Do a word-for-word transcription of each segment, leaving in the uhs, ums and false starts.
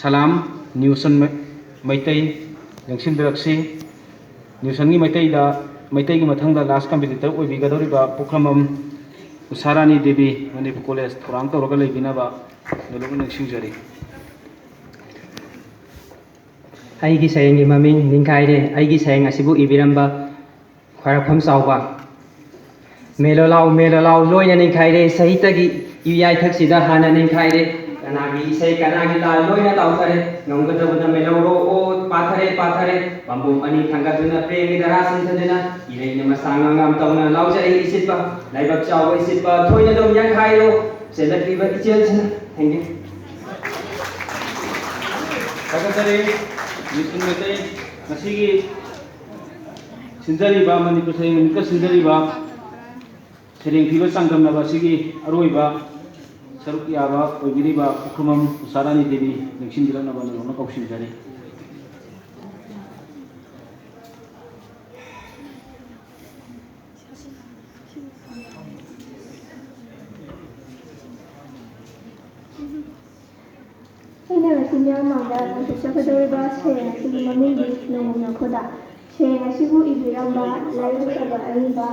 ꯁꯂꯥꯝ꯫ ꯅ꯭ꯌꯨꯁꯟ ꯃꯩ-, ꯃꯩꯇꯩ ꯌꯦꯡꯁꯤꯟꯕꯤꯔꯛꯁꯤ꯫ ꯅ꯭ꯌꯨꯁꯟꯒꯤ ꯃꯩꯇꯩꯗ, ꯃꯩꯇꯩꯒꯤ ꯃꯊꯪꯗ ꯂꯥꯁ ꯀꯝꯄꯤꯇꯤꯇꯔ ꯑꯣꯏꯕꯤꯒꯗꯧꯔꯤꯕ ꯄꯨꯈ꯭ꯔꯝꯕꯝ ꯎꯁꯥꯔꯥꯅꯤ ꯗꯦꯕꯤ, ꯃꯅꯤꯄꯨꯔ ꯀꯣꯂꯦꯖ, ꯊꯧꯔꯥꯡ ꯇꯧꯔꯒ ꯂꯩꯕꯤꯅꯕ ꯅꯣꯂꯨꯛꯅ ꯅꯤꯡꯁꯤꯡꯖꯔꯤ꯫ ꯑꯩꯒꯤ ꯁꯩꯔꯦꯡꯒꯤ ꯃꯃꯤꯡ ꯅꯤꯡꯈꯥꯏꯔꯦ꯫ ꯑꯩꯒꯤ ꯁꯩꯔꯦꯡ ꯑꯁꯤꯕꯨ ꯏꯕꯤꯔꯝꯕ ꯈ꯭ꯋꯥꯏꯔꯥꯛꯐꯝ ꯆꯥꯎꯕ꯫ ꯃꯦꯂꯣ ꯂꯥꯎ, ꯃꯦꯂꯣ ꯂꯥꯎ, ꯂꯣꯏꯅ ꯅꯤꯡꯈꯥꯏꯔꯦ꯫ ꯁꯍꯤꯇꯒꯤ ꯏꯌꯥꯏꯊꯛꯁꯤꯗ ꯍꯥꯟꯅ ꯅꯤꯡꯈꯥꯏꯔꯦ꯫ ꯀꯅꯥꯒꯤ ꯏꯁꯩ, ꯀꯅꯥꯒꯤ ꯂꯥꯜ, ꯂꯣꯏꯅ ꯇꯥꯎꯊꯔꯦ꯫ ꯉꯝꯒꯗꯕꯗ ꯃꯦꯂꯧꯔꯣ, ꯑꯣ, ꯄꯥꯊꯔꯦ, ꯄꯥꯊꯔꯦ꯫ ꯄꯥꯝꯕꯣꯝ ꯑꯅꯤ ꯊꯥꯡꯒꯠꯇꯨꯅ, ꯄ꯭ꯔꯦꯝꯒꯤ ꯙꯔꯥ ꯁꯤꯟꯊꯗꯨꯅ, ꯏꯔꯩꯅ ꯃꯁꯥ ꯉꯥꯡ ꯉꯥꯝ ꯇꯧꯅ ꯂꯥꯎꯖꯔꯛꯏ ꯏꯁꯤꯠꯄ, ꯂꯥꯏꯕꯛ ꯆꯥꯎꯕ ꯏꯁꯤꯠꯄ, ꯊꯣꯏꯅꯗꯣꯝ ꯌꯥꯡꯈꯥꯏꯔꯣ꯫ ꯆꯦꯜꯂꯛꯂꯤꯕ ꯏꯆꯦꯜꯁꯤꯅ꯫ Thank you꯫ ꯊꯥꯒꯠꯆꯔꯤ꯫ ꯃꯤꯁ ꯃꯩꯇꯩ ꯉꯁꯤꯒꯤ ꯁꯤꯟꯖꯔꯤꯕ, ꯃꯅꯤꯄꯨꯔ ꯁꯩꯔꯦꯡ ꯅꯨꯃꯤꯠꯀ ꯁꯤꯟꯖꯔꯤꯕ ꯁꯩꯔꯦꯡ ꯊꯤꯕ ꯆꯥꯡꯗꯝꯅꯕ ꯑꯁꯤꯒꯤ ꯑꯔꯣꯏꯕ ꯁꯔꯨꯛ ꯌꯥꯕ ꯑꯣꯏꯕꯤꯔꯤꯕ ꯄꯨꯈ꯭ꯔꯝꯕꯝ ꯎꯁꯥꯔꯥꯅꯤ ꯗꯦꯕꯤ ꯂꯦꯡꯁꯤꯟꯕꯤꯔꯛꯅꯕ ꯅꯦꯂꯨꯛꯅ ꯀꯧꯁꯤꯟꯖꯔꯤ꯫ ꯑꯩꯅ ꯉꯁꯤ ꯃꯤꯌꯥꯝ ꯃꯥꯡꯗ ꯐꯣꯡꯗꯣꯛꯆꯒꯗꯧꯔꯤꯕ ꯁꯩꯔꯦꯡ ꯑꯁꯤꯒꯤ ꯃꯃꯤꯡꯗꯤ ꯅꯣꯡꯃ ꯅꯈꯣꯗ꯫ ꯁꯩꯔꯦꯡ ꯑꯁꯤꯕꯨ ꯏꯕꯤꯔꯝꯕ ꯂꯥꯏꯔꯤꯛ ꯐꯕ ꯑꯔꯤꯕ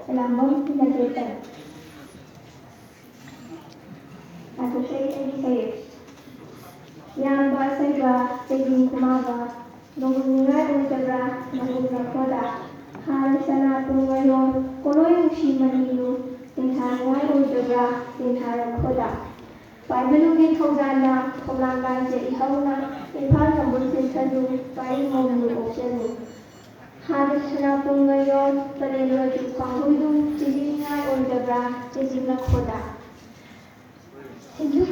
ꯑꯦꯂꯥꯡꯕꯝ ꯂꯟꯆꯦꯟꯕꯤ꯫ ꯂꯥꯟꯊꯣꯛꯆꯔꯤ ꯑꯩꯒꯤ ꯁꯩꯔꯦꯡ꯫ ꯌꯥꯝꯕ ꯑꯁꯩꯕ, ꯆꯩꯕꯤ ꯈꯨꯃꯥꯕ, ꯅꯣꯡꯖꯨꯅꯤꯡꯉꯥꯏ ꯑꯣꯏꯗꯕ꯭ꯔꯥ ꯅꯪꯒꯨꯝ ꯅꯈꯣꯗ? ꯍꯥꯟꯅ ꯁꯅꯥ ꯄꯨꯡ ꯃꯌꯣꯝ, ꯀꯣꯂꯣꯏ ꯅꯨꯡꯁꯤ ꯃꯅꯤꯗꯨ ꯇꯦꯟꯊꯥꯅꯤꯡꯉꯥꯏ ꯑꯣꯏꯗꯕ꯭ꯔꯥ ꯇꯦꯟꯊꯥꯔꯛꯈꯣꯗ? ꯄꯥꯏꯕꯂꯨꯒꯤ ꯊꯧꯖꯥꯜꯅ ꯈꯣꯡꯅꯥꯡ ꯂꯥꯟꯖꯦ ꯏꯍꯧꯅ ꯏꯝꯐꯥꯜ ꯅꯝꯕꯨꯜ ꯆꯦꯟꯊꯗꯨ ꯄꯥꯏꯔꯤ ꯃꯣꯝꯗꯨ ꯑꯣꯛꯆꯅꯨ꯫ ꯍꯥꯟꯅ ꯁꯅꯥ ꯄꯨꯡ ꯃꯌꯣꯝ ꯄꯂꯦꯜ ꯂꯣꯏꯗ꯭ꯔꯤ ꯈ꯭ꯋꯥꯡꯒꯣꯏꯗꯨ ꯆꯦꯟꯕꯤꯅꯤꯡꯉꯥꯏ ꯑꯣꯏꯗꯕ꯭ꯔꯥ ꯆꯦꯟꯕꯤꯅꯈꯣꯗ? Thank you꯫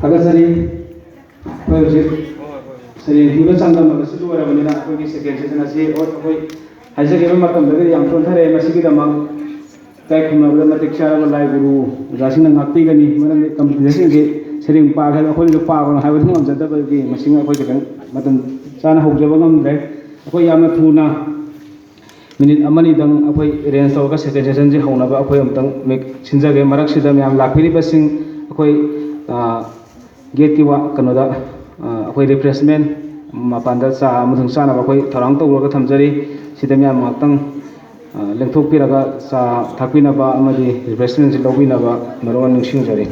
ꯊꯥꯒꯠꯆꯔꯤ꯫ ꯑꯩꯈꯣꯏ ꯍꯧꯖꯤꯛ ꯁꯩꯔꯦꯡ ꯊꯤꯕ ꯆꯥꯡꯗꯝꯅꯕꯁꯤ ꯂꯣꯏꯔꯕꯅꯤꯅ ꯑꯩꯈꯣꯏꯒꯤ ꯁꯦꯀꯦꯟ ꯁꯦꯁꯟ ꯑꯁꯤ ꯑꯩꯈꯣꯏ ꯍꯥꯏꯖꯈꯤꯕ ꯃꯇꯝꯗꯗꯤ ꯌꯥꯝ ꯆꯣꯟꯊꯔꯛꯑꯦ꯫ ꯃꯁꯤꯒꯤꯗꯃꯛ ꯏꯀꯥꯏ ꯈꯨꯝꯅꯕꯗ ꯃꯇꯤꯛ ꯆꯥꯔꯕ ꯂꯥꯏ ꯒꯨꯔꯨ ꯑꯣꯖꯥꯁꯤꯡꯅ ꯉꯥꯛꯄꯤꯒꯅꯤ꯫ ꯃꯔꯝꯗꯤ ꯀꯝꯄꯤꯇꯤꯇꯔꯁꯤꯡꯁꯤ ꯁꯩꯔꯦꯡ ꯄꯥꯒꯦ ꯍꯥꯏꯕꯗ ꯑꯩꯈꯣꯏꯅꯁꯨ ꯄꯥꯒꯅꯨ ꯍꯥꯏꯕꯗꯨ ꯉꯝꯖꯗꯕꯒꯤ ꯃꯁꯤꯡ ꯑꯩꯈꯣꯏ ꯈꯤꯇꯪ ꯃꯇꯝ ꯆꯥꯅ ꯍꯧꯖꯕ ꯉꯝꯗ꯭ꯔꯦ꯫ ꯑꯩꯈꯣꯏ ꯌꯥꯝꯅ ꯊꯨꯅ ꯃꯤꯅꯤꯠ ꯑꯃꯅꯤꯗꯪ ꯑꯩꯈꯣꯏ ꯑꯦꯔꯦꯟꯖ ꯇꯧꯔꯒ ꯁꯦꯀꯦꯟ ꯁꯦꯁꯟꯁꯤ ꯍꯧꯅꯕ ꯑꯩꯈꯣꯏ ꯑꯃꯨꯛꯇꯪ ꯃꯤꯛ ꯁꯤꯟꯖꯒꯦ꯫ ꯃꯔꯛꯁꯤꯗ ꯃꯌꯥꯝ ꯂꯥꯛꯄꯤꯔꯤꯕꯁꯤꯡ ꯑꯩꯈꯣꯏ, ꯑ, ꯒꯦꯠꯀꯤ ꯋꯥ-, ꯀꯩꯅꯣꯗ, ꯑ, ꯑꯩꯈꯣꯏ ꯔꯤꯐ꯭ꯔꯦꯁꯃꯦꯟ ꯃꯄꯥꯟꯗ ꯆꯥ ꯑꯃꯁꯨꯡ ꯆꯥꯅꯕ ꯑꯩꯈꯣꯏ ꯊꯧꯔꯥꯡ ꯇꯧꯔꯒ ꯊꯝꯖꯔꯤ꯫ ꯁꯤꯗ ꯃꯌꯥꯝ ꯉꯥꯏꯍꯥꯛꯇꯪ, ꯑ, ꯂꯦꯡꯊꯣꯛꯄꯤꯔꯒ ꯆꯥ ꯊꯛꯄꯤꯅꯕ ꯑꯃꯗꯤ ꯔꯤꯐ꯭ꯔꯦꯁꯃꯦꯟꯁꯤ ꯂꯧꯕꯤꯅꯕ ꯃꯔꯨ ꯑꯣꯏꯅ ꯅꯤꯡꯁꯤꯡꯖꯔꯤ꯫